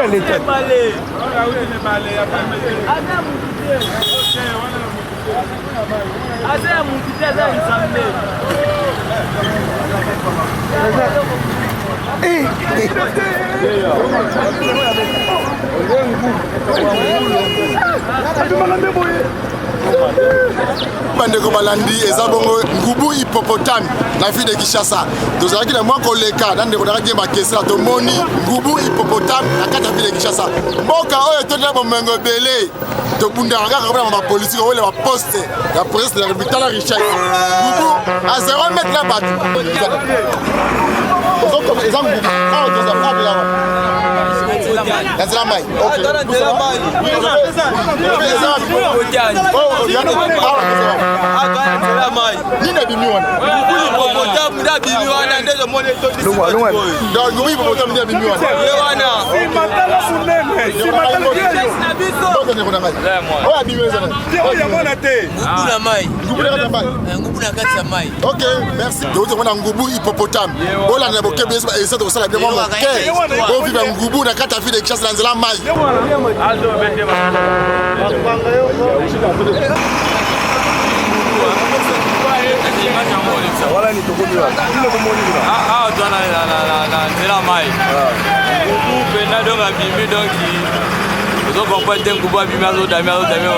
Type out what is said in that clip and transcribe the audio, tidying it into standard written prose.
ya leta. Aza ya mutu te, aza ya Nzambe. Bandeko balandi, eza bongo ngubu hippopotame na ville de Kinshasa. Tozalaki na mwa koleka na ndeko naka Diemba Kesela, tomoni ngubu hippopotame na kati ya ville de Kinshasa. Mboka oyo etondi na bomengo ebele, tobundaka kaka mpona bapolitike oyo baposte ya présidence de la République. Tala richesse ngubu a 0 mètre na bato, eza ngubu awa toza awa na nzela mai. Nini abimi wana? Donc ngubu hippopotame nde abimi wana. Oyo abimi eza Ngubu na mai. Ngubu na kati ya mai. Ngubu na kati ya mai. Ok, merci. Touti komona ngubu hippopotame. Bolanda bokebi eza tokosala bino mwa moke boviva ngubu na kati ya ville de Kinshasa na nzela mai. Awa toza na nzela mai, ngubu mpena donc abimi, donc ozo comprendre te, ngubu abimi, azodami, azodami.